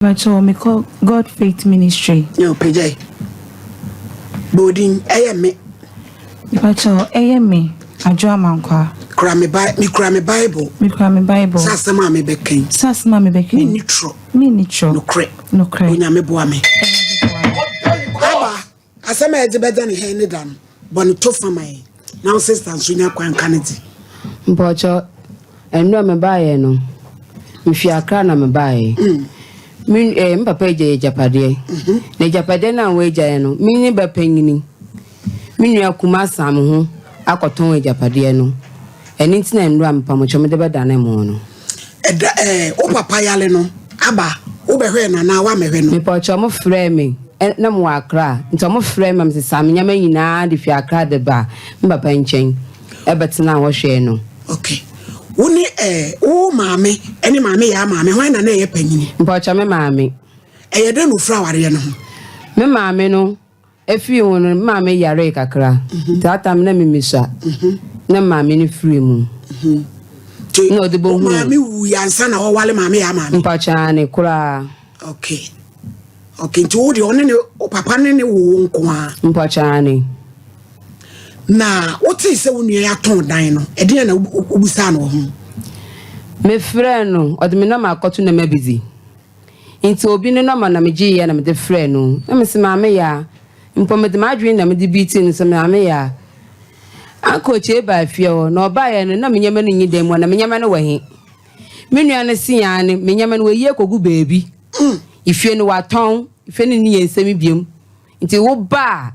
Mepakyɛw mekɔ God Faith Ministry. Yɛ ɔpagya yi. Bɔ odin, ɛyɛ me. Mepakyɛw ɛyɛ me, Adwo Amankwaa. Kura me Bi, mekura me Bible. Mekura me Bible. Sɛ asɛm a mebɛka yi. Sɛ asɛm a mebɛka yi. Menni torɔ. Menni torɔ. Nokorɛ. Nokorɛ. Onyame boa me. Awurade boa me. Aba, asɛm a yɛdze bɛdze ne hɛn ne da no, bɔ no to fa ma yɛn, na wo sista nso nya kwan ka ne dze. Mpɔkyɛ, nnora me baeɛ no, me fi Accra na me baeɛ. Me eh, me papa agya yɛ agyapadeɛ. Na agyapadeɛ no a wɔagyaeɛ no, me ne ba panyini, me nua kuma asan me ho akɔtɔn agyapadeɛ no. Ɛno nti na nnora mepamokyɛ mede bɛdane mo no. Ɛda eh, wo papa yale no aba, wobɛhwɛɛ no anaa woammɛhwɛ no? Mepɔkyɛ ɔmo frɛɛ me, ɛ, na mewɔ Accra, nti ɔmo frɛɛ me ma mesesaa me nneɛma nyinaa de fi Accra de baa me papa nkyɛn ɛbɛtenaa hɔ hwɛɛ no. Ok. Wo ne eh, wo maame ne maame yaa maame, hwan na na ɛyɛ panyini? Mpɔkyɛ me maame. Ɛyɛ dɛn na ofiri awareɛ no ho? Me maame no efiri ho no, me maame yaree kakra. Saa tam na me misua. Na maame no firi mu. Nti Na ɔde wo bɛhuu. maame wuiɛ ansa na wɔwale maame yaa maame? Mpɔkyɛ aane koraa. Ok. Ok, nti wo deɛ ɔne ne, wo papa ne ne wo wo nko ara? Mpɔkyɛ aane. Na wotee sɛ wo nua yi atɔn dan no, ɛdeɛn na wobisaa no wɔ ho? Mefrɛɛ no, ɔde me nɔma akɔto nɔma bi dzi. Ntsi obi no nɔma na megyeeɛ na mede frɛɛ no. Na mese, Maame Yaa, mpo mede m'adwene na mede beatii no sɛ, Maame Yaa, Uncle Kyei baa fie hɔ, na ɔbaeɛ no na me nneɛma no nni dan mu hɔ, na me nneɛma no wɔ he? Me nua no se aane, me nneɛma no wayi akɔgu baabi. Efie no watɔn, efie no nni yɛn nsam biom. Nti woba a,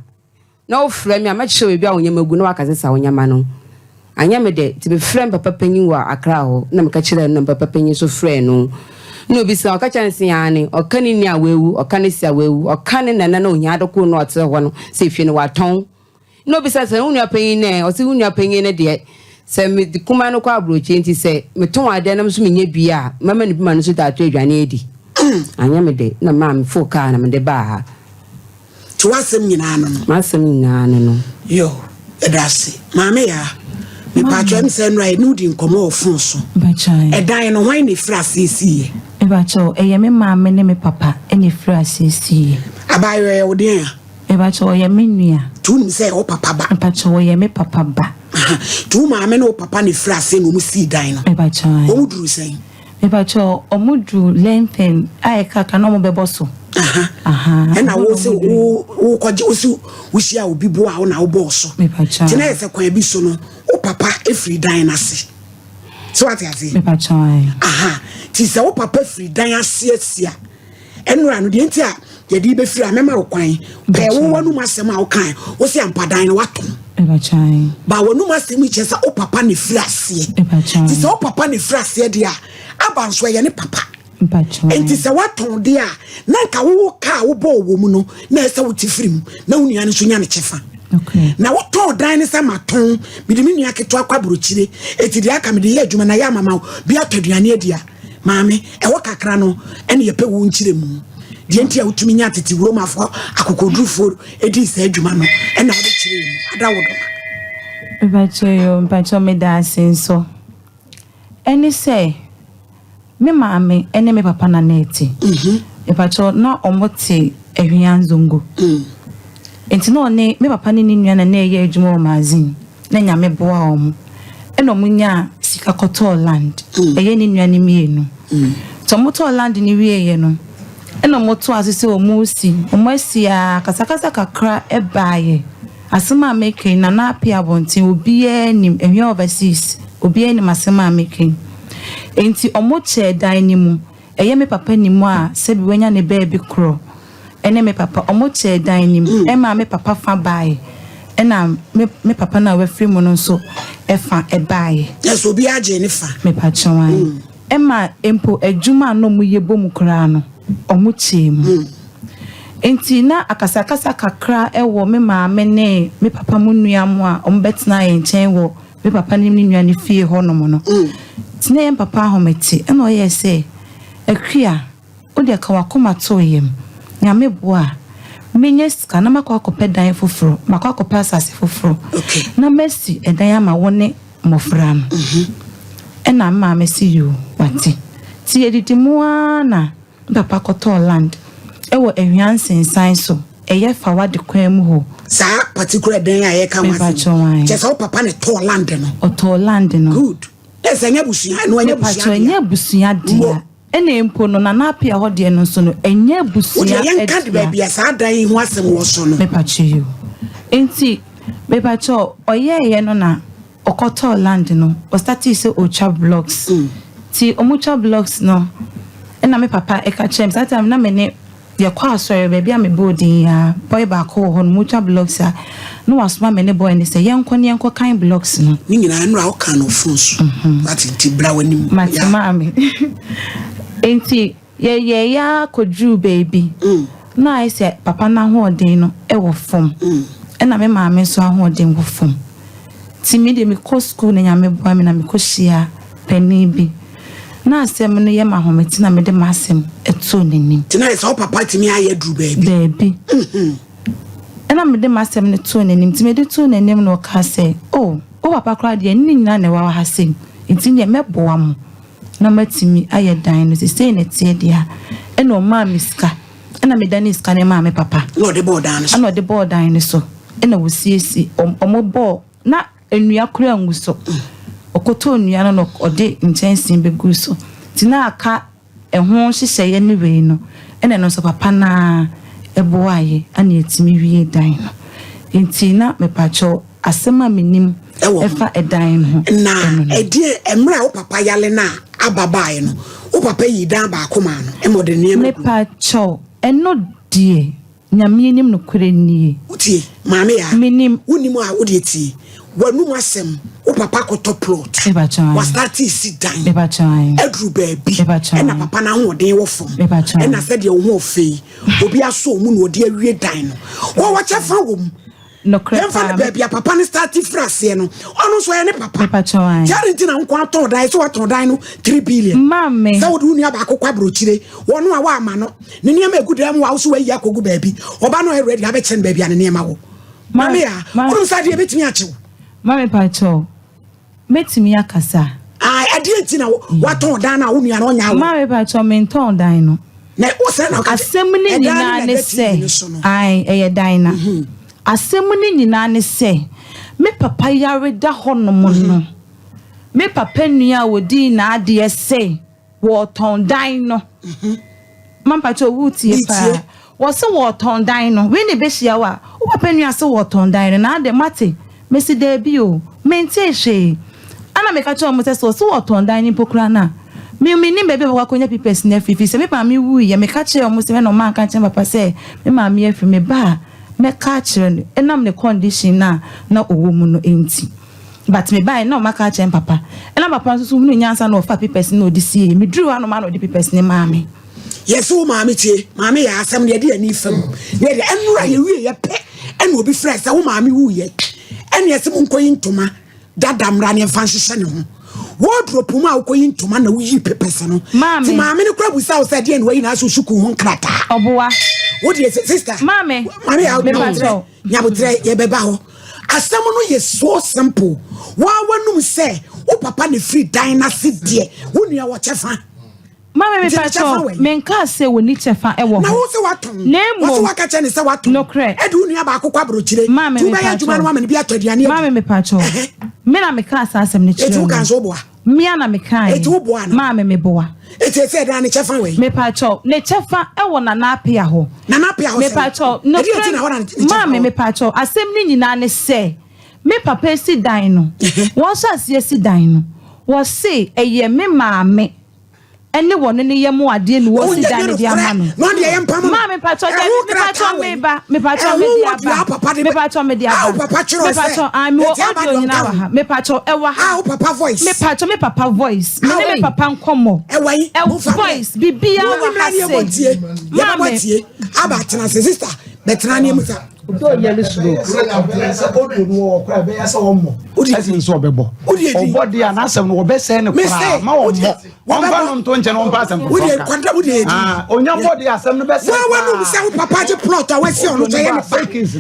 Na wofrɛ me a, mɛkyerɛ wo baabi a wo nneɛma gu na woakɛsesa wo nneɛma no. Anyɛ me dɛ, nti mefrɛɛ me papa panyin wɔ Accra hɔ na meka kyerɛɛ no na me papa panyin nso frɛɛ no. Na obisa, ɔka kyerɛɛ no se aane, ɔka ne nua a wawu, ɔka ne se a wawu, ɔka ne nana na ohia ade koro no a ɔte hɔ no sɛ efie no watɔn. Na obisa sɛ, wo nua panyin no ɛ? Ɔse wo nua panyin no deɛ, sɛ mede kumaa no kɔ aburokyire nti sɛ metɔn adeɛ na me nso menya bi a, mɛma no bi ma no nso de atɔ aduane adi. Anyɛ me dɛ, na memaa mefoo kaa na mede baa ha. Nti w'asɛm nyinaa no no. M'asɛm nyinaa no no. Yo, yɛda ase. Maame Yaa, mepaatwɔ ɛm sɛ nnora yɛne wo di nkɔmmɔ wɔ fon so. Mpakyɛw. Ɛdan no, hwan na ɛfiri aseɛ siiɛ? Mepakyɛw, ɛyɛ me maame ne me papa na ɛfiri aseɛ siiɛ. Abaayewa yɛ wo deɛn a? Mepakyɛw, ɔyɛ me nua. Nti wonim sɛ ɛyɛ wo papa ba? Mepakyɛw, ɔyɛ me papa ba. Aha, nti wo maame ne wo papa na ɛfiri aseɛ na wɔn sii dan no? Mepakyɛw, ae. Wɔn duruu sɛn? Mepakyɛw, ɔmo duru lengthen a ɛka ka na ɔmo bɛbɔ so. Aha. Ɛna wo se wo wo kɔgye wo se wohyia obi bo a wo na wobɔɔ so. Mepakyɛw. Nti na yɛ sɛ kwan bi so no wo papa efiri dan n'ase. So wate ase? Mepakyɛw ae. Aha. Nti sɛ wo papa firi dan ase asi a ɛnora no deɛ nti a yɛde bɛfiri a mɛma wo kwan pɛɛ wo w'anum asɛm a wokae wo se ampa dan no watɔn. Mepakyɛw ae. Ba w'anum asɛm yi kyerɛ sɛ wo papa na efiri aseɛ. Mepakyɛw Nti sɛ ae. wo papa na efiri aseɛ deɛ a aba nso ɛyɛ ne papa. Mpakyɛw. Enti sɛ woatɔn deɛ a, na anka wo ka a wobɔɔ wɔ mu no, na ɛsɛ sɛ wote firi mu, na wo nua no nso nya ne kyɛfa. Na wotɔn dan no sɛ matɔn, mede me nua ketewa kɔ aburokyire, enti deɛ aka mede yɛ adwuma na yɛ ama ma bi atɔ aduane adi a, maame, ɛhɔ kakra no ɛne yɛpɛ wo nkyerɛmu. Deɛ nti a wotumi nya tete Romafoɔ akokoɔdurufoɔ dii saa adwuma no ɛna wode kyerɛɛ mu. Ada wo dɔma. Mpakyɛw yoo, mpakyɛw meda ase nso. Ɛne sɛ, me maame ne me papa na na ɛte. Mepakyɛw, na wɔte Ahwea Nzongo. Nti na ɔne me papa ne ne nua na na ɛyɛ adwuma wɔ magazine, na Nyame boaa wɔn. Ɛna wɔnyaa sika kɔtɔɔ land, ɛyɛ ne nua no mmienu. Nti wɔtɔɔ land no wieeɛ no, ɛna wɔtoaa so sɛ wɔresi. Wɔasi ara, akasakasa kakra baeɛ. Asɛm a meka yi, Nana Appiah Abɔnten, obiara nim, Ahwea Overseas, obiara nim asɛm a meka yi. Enti wɔkyɛɛ dan no mu, ɛyɛ me papa nim a sɛbi wanya ne baabi korɔ ne me papa, wɔkyɛɛ dan no mu ɛmaa me papa fa baeɛ, ɛna me me papa no a wafiri mu no nso fa baeɛ. Kyerɛ sɛ obiara gyee ne fa. Mepakyɛw ae. Ɛma mpo adwuma a na wɔyɛ bom koraa no, wɔkyɛɛ mu. Enti na akasakasa kakra wɔ me maame ne me papa mu nua mo a wɔbɛtenaa yɛn nkyɛn wɔ me papa ne ne nua no fie hɔnom no. Nti na yɛn papa ahome te, ɛnna ɔyɛɛ sɛ, Akua, wo deɛ ka w'akoma to wo yam. Nyame boa a, mɛnya sika na makɔ akɔpɛ dan foforɔ, makɔ akɔpɛ asase foforɔ na masi dan ama wo ne mmɔfra no. Ɛnna me maame se, Yoo, wate. Nti yɛdidi mu ara na. Me papa kɔtɔɔ land wɔ Ahwia nsensan so, ɛyɛ Fawade kwan mu hɔ. Saa particular dan a yɛka ho asɛm yi, kyerɛ sɛ wo papa na ɛtɔɔ land no? Ɔtɔɔ land no. Good. Na sɛ ɛnyɛ abusua, ɛno ɛnyɛ abusua dea. Mepakyɛw, ɛnyɛ abusua dea. Ɛna mpo no, Nana Appiah hɔ deɛ no nso no, ɛnyɛ abusua dea. Wodeɛ yɛnka de baabi a saa dan yi ho asɛm wɔ so no. Mepakyɛw yo. Nti, mepakyɛw, ɔyɛɛyɛ no na ɔkɔtɔɔ land no, ɔstartee sɛ ɔretwa blocks. Nti wɔtwa blocks no, ɛna me papa ɛka kyerɛɛ me, saa time no na me ne Yɛkɔ asɔre, baabi a mebɔɔ din yi ara, boy baako wɔ hɔ nom, ɔtwa blocks a, na wasoma me ne boy no sɛ yɛnkɔ na yɛnkɔkan blocks no. Ne nyinaa nnora wokaa no phone so, wate, nti bra w'anim. Mate maame. Nti yɛyɛeɛ ara kɔduruu baabi, na ayɛ sɛ papa no ahoɔden no wɔ fam, ɛna me maame nso ahoɔden wɔ fam. Nti me deɛ mekɔ sukuu na Nyame boa me na mekɔhyia panin bi. Na asɛm no yɛ me ahomete na mede m'asɛm too n'anim. Nti na ayɛ sɛ wo papa atumi ayɛ aduru baabi? Daabi. Ɛna mede m'asɛm no too n'anim. Nti mede too n'anim no ɔkaa sɛ, Oh, wo papa koraa deɛ ne nyinaa na ɛwɔ ha sei, nti deɛ mɛboa mo na moatumi ayɛ dan no. Sɛ sei na ɛteɛ deɛ a, ɛna ɔmaa me sika. Ɛna medanee sika no maa me papa. Ɛna ɔde bɔɔ dan no so. Ɛna ɔde bɔɔ dan no so. Ɛna wɔsiesie, wɔn bɔɔ, na nnua koraa ngu so. Ɔkɔtɔɔ nnua no na ɔde nkyɛnsee bɛguu so. Nti na aka ɛho nhyehyɛeɛ ne wei no, ɛna ɛno nso papa no ara boaeɛ ɛna yɛtumi wiee dan no. Nti na mepakyɛw asɛm a menim ɛfa ɛdan no ho Na ɛno no. ɛdeɛ mmerɛ a wo papa yale no a aba baeɛ no, wo papa yii dan baako maa no ɛma ɔde nneɛma guu mu. Mepakyɛw ɛno deɛ Nyame anim nokorɛ nie. Wotie, Maame Yaa? Menim. Wonim a, wodeɛ tie. W'anum asɛm, wo papa akɔtɔ plot, wastarte resi dan, aduru baabi, ɛna papa no ahoɔden wɔ fam, ɛna sɛdeɛ wo ho ɔfɛ yi, obi asɔ wo mu na ɔde awie dan no. Wɔwɔ kyɛfa wɔ mu. Nokorɛ Yɛmfa no paa. baabi a papa no starte firi aseɛ no, ɔno nso ɔyɛ ne papa. Mepakyɛw ae. Nti adɛn nti na wo nko ara tɔn dan, sɛ woatɔn dan no 3 billion, Maame. sɛ wode wo nua baako kɔ aburokyire, wɔno a woamma no ne nneɛma egu dan mu a wo so wayi akɔgu baabi, ɔba no ɔyɛ ready abɛkyerɛ no baabi a ne nneɛma wɔ. Maame a, wonim sɛ adeɛ ɛbɛtumi akye wo. Maame pakyɛw, mɛtumi akasa? Ah, ɛdeɛ nti na watɔn dan no a wo nua no ɔnya awo? Maame pakyɛw, mentɔn dan no. Na wo sɛ na Asɛm no nyinaa ne sɛ, ae, ɛyɛ dan na. Asɛm no nyinaa ne sɛ, me papa yare da hɔnom no, me papa nua a ɔdii n'adeɛ sɛ Wɔtɔn dan no. Ma mpakyɛ wo tie paa. Wɔse wɔtɔn dan no. Wei na ɛbɛhyia wo a, wo papa nua se wɔtɔn dan no. Na adɛn moate? Mese daabi o, mentee hwee. Ɛna meka kyerɛɛ wɔn sɛ, sɛ wɔse wɔtɔn dan no mpo koraa no a, me mennim baabi a wɔbɛkɔ akɔnya papers no afiri. Firi sɛ me maame wuiɛ, meka kyerɛɛ wɔn sɛ, ɛna wɔn anka ankyerɛ me papa sɛ me maame afiri. Meba a, mɛka akyerɛ no ɛnam ne condition no a na ɔwɔ mu no nti. But me bae na ɔma ka akyerɛ me papa. Ɛna papa nso so hunuu nyansa na ɔfaa papers no na ɔde siee. Me duruu hɔ a na ɔma na ɔde papers no maa me. Yɛse wo maame tie, maame yɛ asɛm no yɛde yɛn ani fa mu. Na yɛde ɛnora yɛwie yɛ pɛ ɛna obi frɛ sɛ wo maame wuiɛ. Ɛna yɛse mo nkɔyi ntoma dada mmra ne yɛmfa nhyehyɛ ne ho. Wardrobe mu a wokɔyi ntoma na woyi papers no. Maame. Ti maame no kora busa wo sɛ deɛ na wayi na asɛ sukuu ho nkrataa. Ɔboa. Wo deɛ sister. Maame. Maame yɛ Mepakyɛw. Nyabotrɛ yɛbɛba hɔ. Asɛm no yɛ so simple. Waa w'anum sɛ wo papa na firi dan no ase deɛ wo nua wɔ kyɛfa. Maame Nti ne kyɛfa mepakyɛw wɔ he? menkaa sɛ wɔnni kyɛfa wɔ Na hɔ. wo sɛ watɔn. Na Wɔ sɛ mmom waka kyerɛ ne sɛ watɔn. nokorɛ. Ɛde wo nua baako kɔ aburokyire. Maame Nti wobɛyɛ adwuma mepakyɛw. no ama no bi atɔ aduane adi. Maame mepakyɛw. Ɛhɛ. Me na mekaa saa asɛm no Eti kyerɛɛ wo ka no. nso woboa. Me ara na mekaeɛ. Eti woboa anaa? Maame meboa. Eti ɛsɛ ɛdan ne kyɛfa wɔ he? Mepakyɛw, ne kyɛfa wɔ Nana Apea hɔ. Nana Apea hɔ sɛn? Mepakyɛw, Ɛdeɛn nti na hɔ na ne kyɛfa Maame wɔ? mepakyɛw, asɛm no nyinaa ne sɛ, me papa esi dan no, wɔhyɛ aseɛ si dan no, wɔse ɛyɛ me maame ne wɔne no yam adeɛ na wɔsi dan no de ama no. Maame mepakyɛw dabi, mepakyɛw meba, mepakyɛw mede aba, mepakyɛw mede aba, mepakyɛw ah mewɔ audio nyinaa wɔ ha, mepakyɛw ɛwɔ ha, mepakyɛw me papa voice, me ne me papa nkɔmmɔ, ɛwɔ voice, biribiara wɔ ha se, maame. Aba tena se sister bɛtena ne mu sa. Obi a ɔyɛ ne stroke. Sɛ audio no wɔ kora ɛbɛyɛ sɛ ɔmmɔ. Ɛsen sɛ ɔbɛbɔ. Ɔbɔ deɛ a n'asɛm no wɔbɛsɛe no koraa ma ɔmmɔ. Ɔmfa no nto nkyɛn na ɔmfa asɛm foforɔ nka. Onya bɔ deɛ asɛm no bɛsɛe koraa. Wɔn wɔn sɛ wo papa gye plot a wɔasi ɔno sɛ yɛ ne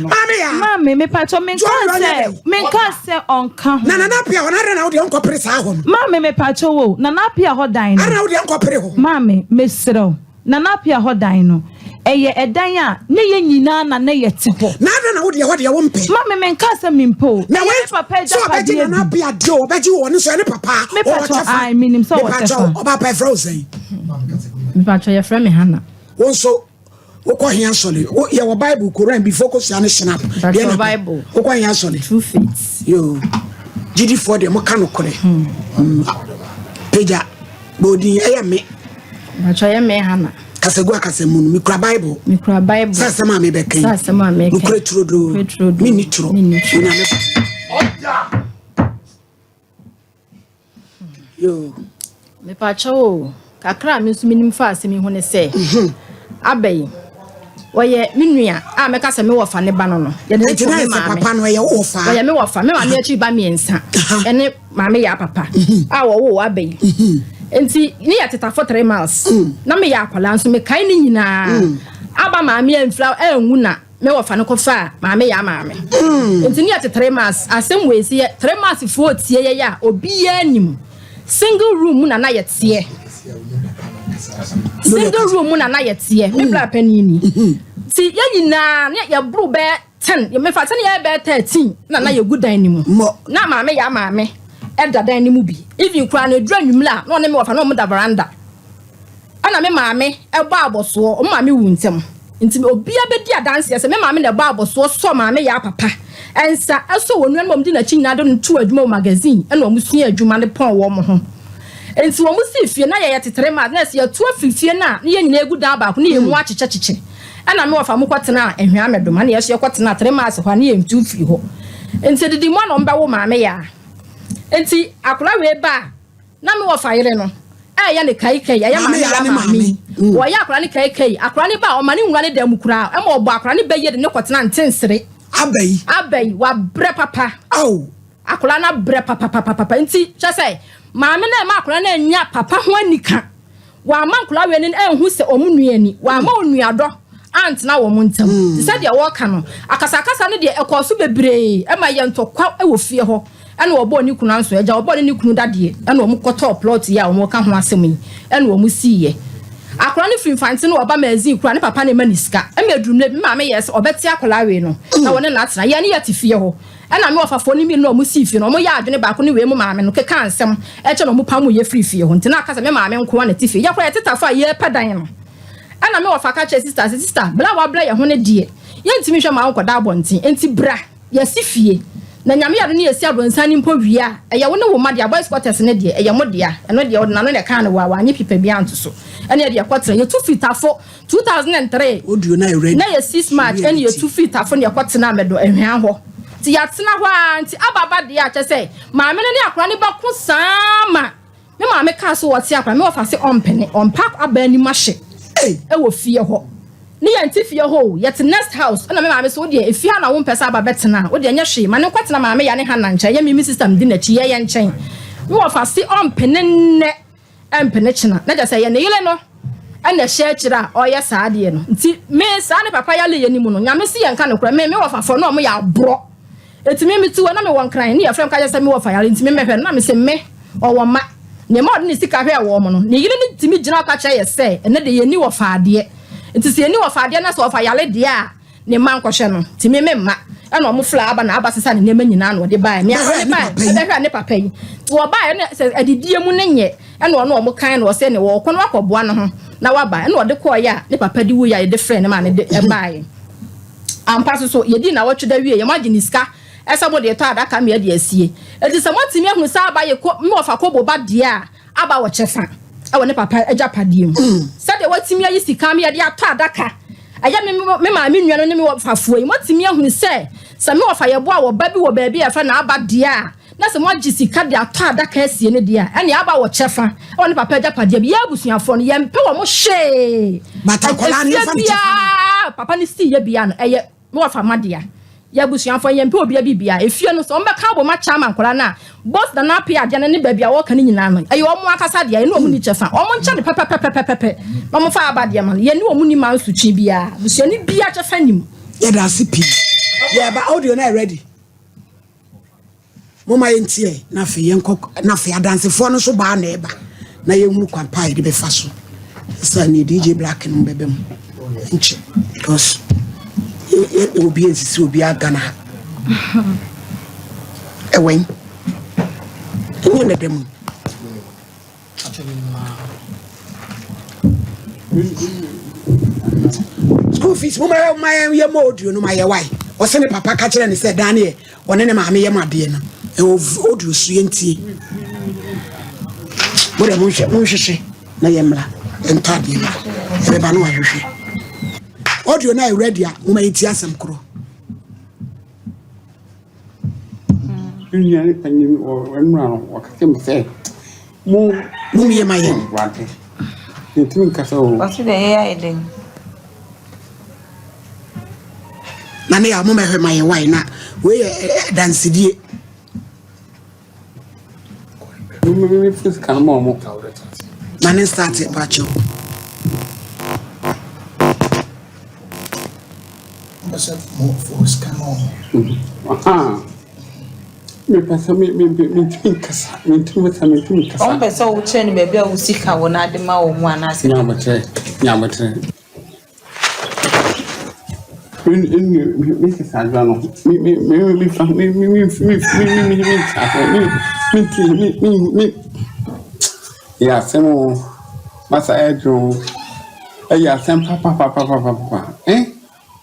ba. Maame ya. Maame mepatɔ menka sɛ menka sɛ ɔnka ho. Na Nana Apia hɔ no adɛn na wo deɛ ɔnkɔpere saa hɔ no. Maame mepatɔ wo Nana Apia hɔ dan no. Adɛn na wo deɛ ɔnkɔpere hɔ. Maame mesrɛ wo. Nana Appiah hɔ dan no, ɛyɛ ɛdan a ne yɛn nyinaa na na yɛte hɔ. Na adɛn na wo deɛ hɔ deɛ wompɛ? Maame, menkaa sɛ mempɛ o. Na Ɛyɛ wei me papa sɛ ɔbɛgye agyapadeɛ Nana bi. Appiah deɛ o, ɔbɛgye o, ɔno nso ɛne papa, Me ɔwɔ patrɔ, kyɛfa. ae, menim sɛ ɔwɔ Mepakyɛw, kyɛfa. ɔbaa pa yɛfrɛ wo sɛn? Mepakyɛw, yɛfrɛ me Hannah. Wo nso wokɔ he asɔre? Wo yɛwɔ Bible, Koran, before kosua ne Schnapp. Mpakyɛw, Deɛ na Bible. Wokɔ he asɔre? True Faith. Yoo. Gyidifoɔ deɛ moka nokorɛ. Hmm. Pagya, bɔ odin, ɛyɛ me. Mpakyɛw, ɛyɛ me Hannah. Kasagu akasa mu no, mekura Bible. Mekura Bible. Sɛ asɛm a mebɛka yi. Sɛ asɛm a meka. Nokorɛ turodoo. Nokorɛ turodoo. Menni toro. Menni toro. Onyame ba. Yoo. Mepakyɛw o, kakra a me nso menim fa asɛm yi ho ne sɛ, Aba yi, ɔyɛ me nua a mɛka sɛ me wɔfa ne ba no no. Yɛde ne Nti too na me ayɛ sɛ maame. papa no ɛyɛ wo wɔfa? Ɔyɛ me wɔfa. Me maame akyiri ba mmiɛnsa ɛne maame yaa papa a wɔwoo aba yi. Nti ne yɛ tetafo 3 miles. Na meyɛ akwadaa nso mekae ne nyinaa. Aba maame amfira anwu na Me wɔfa no kɔfaa maame yaa maame. Nti ne yɛte 3 miles. Asɛm wei sɛ yɛ 3 miles foɔ tie yɛn a obiara nim. Single room mu na na yɛteɛ. Single room mu na na yɛteɛ. Me bra panin ni. Nti yɛn nyinaa ne yɛboro bɛyɛ 10, mefa sɛ ne yɛyɛ bɛyɛ 13 na na yɛgu dan no mu. Na maame yaa maame ɛda dan no mu bi. Even koraa no ɛduru anwummerɛ a na ɔne me wɔfa na wɔn da veranda. Ɛna me maame bɔ abɔsoɔ, wɔn maame wuu ntɛm, nti obiara bɛdi adanseɛ sɛ me maame na ɛbɔ abɔsoɔ sɔ maame yaa papa nsa, sɔ wɔn nuanom a wɔdi n'akyi nyinaa de no too adwuma wɔ magazine ɛna wɔn sua adwuma no pɔn wɔn ho. Nti wɔn sii fie na yɛyɛ tetere ma na sɛ yɛtu afiri fie no a na yɛn nyinaa gu dan baako na yɛn mu akyekyɛkyekyɛ. Ɛna me wɔfa mo kɔ tenaa Ahwiamedom ɛna yɛn nso yɛkɔ tenaa Tremase hɔ a na yɛntu mfiri hɔ. Nti adidi mu a na wɔn bɛwo maame yaa. Nti akwadaa wei ba a Na me wɔfa yere no ɛyɛ no kaikai, ɛyɛ maame ya maame yi. Wɔyɛ akwadaa no kaikai, akwadaa no ba a, ɔma no nwura ne dan mu koraa, ɛma ɔbɔ akwadaa no bɛ yie de no kɔtena ntensere. Aba yi. Aba yi, wabrɛ papa. Ao. Akwadaa no abrɛ papapapapa, nti kyerɛ sɛ, maame no ɛma akwadaa no annya papa ho anika. Wamma nkwadaa wei no anhu sɛ wɔn nua ni. Wamma onuadɔ antena wɔn ntam. Te sɛ deɛ wɔreka no, akasakasa no deɛ ɛkɔɔ so bebree ma ɛyɛɛ ntɔkwa wɔ fie hɔ. Ɛna wɔbɔɔ ne kunu anso agya, wɔbɔɔ ne ne kunu dadeɛ, ɛna wɔkɔtɔɔ plɔt yi a wɔreka ho asɛm yi, ɛna wɔsiiɛ. Akwadaa no firi Mfantse no ɔba Magazine koraa, ne papa na ɛma no sika. Ɛma ɛduru mmerɛ bi, me maame yɛɛ sɛ ɔbɛte akwadaa wei no na wɔne no atena. Yɛn ne yɛte fie hɔ. Ɛna me wɔfafoɔ no mmienu na wɔn sii fie no, wɔn yɛɛ adwene baako ne wei mo maame no kekaa nsɛm kyɛ na wɔn pamoo yɛ firii fie hɔ, nti na aka sɛ me maame nkoa na ɛte fie, yɛ koraa yɛ tetafo a yɛɛpɛ dan no. Ɛna me wɔfa ka kyerɛɛ sista sɛ, sista, bra a wabrɛ yɛ ho no deɛ, yɛntumi nhwɛ ma wo nkɔda abɔnten, nti bra yɛsi fie, na Nyame yɛ adom na yɛsi abrɔnsan no mpo wie a, ɛyɛ wo ne wo mma dea, boys quarters no deɛ, ɛyɛ mo dea, ɛno deɛ ɔde n'ano na ɛkaa no waa, wanyɛ pipa biara anto so, ɛna yɛde yɛkɔtena, yɛtu firi Tafo. 2003 Audio na ready. Na yɛ 6 March ɛna yɛtu firi Tafo na yɛkɔ tenaa Mɛdɔ Ahwea hɔ. Nti yɛatena hɔ ara nti aba aba deɛ a kyerɛ sɛ maame no ne akwadaa no bɛko saa ma me maame kaa so ɔte akwadaa me wɔfa se ɔmpene ɔmpɛ aba anim ahye ɛwɔ fie hɔ. Ne yɛnte fie hɔ o yɛte next house ɛna me maame se wodeɛ efie ha na wompɛ sɛ aba bɛtena a wodeɛ nyɛ hwee ma ne nkɔtena maame ya ne Hannah nkyɛn ɛyɛ me me sister medi n'akyi yɛyɛ nkyɛn me wɔfa se ɔmpene nnɛ ɛmpene kyena na kyerɛ sɛ ɛyɛ ne yere no na ɛhyɛ akyire a ɔyɛ saa adeɛ no nti me saa ne papa yale yɛ ne mu no Nyame se yɛnka nokorɛ me me wɔfafoɔ na ɔmo yɛ aborɔ eti me mete hɔ na me wɔ nkran ne yɛfrɛ me ka kyerɛ sɛ me wɔfa yare nti me mɛhwɛ no na me se me ɔwɔ mma ne mma ɔde ne sika hwɛɛ wɔn no ne yere no tumi gyina hɔ ka kyerɛ yɛ sɛ ɛnɛ deɛ yɛnni wɔfa adeɛ nti sɛ yɛnni wɔfa adeɛ na sɛ ɔfa yale deɛ a Ne mma nkɔhwɛ no nti me memma. Ɛna ɔmo frɛɛ Aba na Aba sesaa ne nneɛma nyinaa na ɔde baeɛ. Me akora ne baeɛ ɛbɛhwɛ ne papa yi. Nti wɔbaeɛ na sɛ adidie mu ne nyɛ ɛna ɔne ɔmo kan na ɔsɛ ne wɔɔkɔ na wakɔboa ne ho na waba. Ɛna ɔde kɔeɛ a ne papa de wuiɛ a yɛde frɛɛ ne maa ne de ɛbaeɛ. Ampa so so yɛdii nawɔtwe da wieɛ moagye ne sika ɛsɛ mode retɔ adaka mmea de asie. Enti sɛ moatumi ahunu sɛ Aba yɛ ko me wɔfa kobo ba deɛ a aba wɔ kyɛfa wɔ ne papa agyapadeɛ mu. Sɛdeɛ watumi ayi sika ama yɛde atɔ adaka, ɛyɛ me me maame nua no ne me wɔfafoɔ yi, moatumi ahunu sɛ, sɛ me wɔfa yɛboa wɔ ba bi wɔ baabi a yɛfrɛ no Aba deɛ a, na sɛ moagye sika de atɔ adaka asie no deɛ a, ɛnneɛ Aba wɔ kyɛfa wɔ ne papa agyapadeɛ mu. Yɛn abusuafoɔ no, yɛmpɛ wɔn hwee. But akwadaa no Efie yɛmfa no kyɛfa no. biara papa no siiɛ biara no, ɛyɛ. Me wɔfa mma dea. Yɛ abusuafoɔ yɛmpɛ obia bibia. Efie no sɛ wɔn bɛka abom akyɛ ama nkwadaa no a, both Nana Appiah adeɛ no ne baabi a wɔka no nyinaa no, ɛyɛ wɔn ankasa dea, yɛne wɔn nni kyɛfa. Wɔn nkyɛ no pɛpɛpɛpɛpɛ na wɔn fa aba deɛ ma no. Yɛne wɔn nni mansotwe biara. Busuani biara kyɛfa nni mu. Yɛda ase pii. Yɛba audio no ayɛ ready. Momma yɛntie na afei yɛnkɔ na afei adansefoɔ no nso baa na ɛba na yɛnhunu kwan pa a yɛde bɛfa so. Sɛ ne DJ Black no bɛbɛ mu nkyɛ because obi nsisi obi agana ha. Ɛwɛn. Ɛnyɛ ne dɛ mu. School fees mo ma ma yɛ mo audio no ma yɛ wae. Ɔsɛ ne papa ka kyerɛ ne sɛ dan ne yɛ ɔne ne maame yɛ mo adeɛ no. Ɛwɔ audio so yɛntie. Mo dɛ monhwɛ monhwehwɛ na yɛ mmra ntɔ adeɛ no. Ɛbɛba no wahwehwɛ. Audio no ayɛ ready a mo ma yɛntie asɛm korɔ. Me nua ne panyin wɔ nwura no wɔka kyerɛ me sɛ mo mo yɛ ma yɛn. Awurade yɛntumi nkasa o. Ɔsi dɛ yɛyɛ ayɛ dɛn. Na ne yɛ a mo mɛhwɛ ma yɛ wae na wei yɛ dansidie. Ma ne start pakyɛw. Wɔn pɛ sɛ wokyerɛ no baabi a wo sika wɔ na ade ma wɔn anaasɛ. Nyabotrɛ, nyabotrɛ. Me me me sesa adwa no me me me me fa me me me me me me me me me me ti me me me yɛ asɛm o masa ɛdwo o ɛyɛ asɛm papapapapapa eh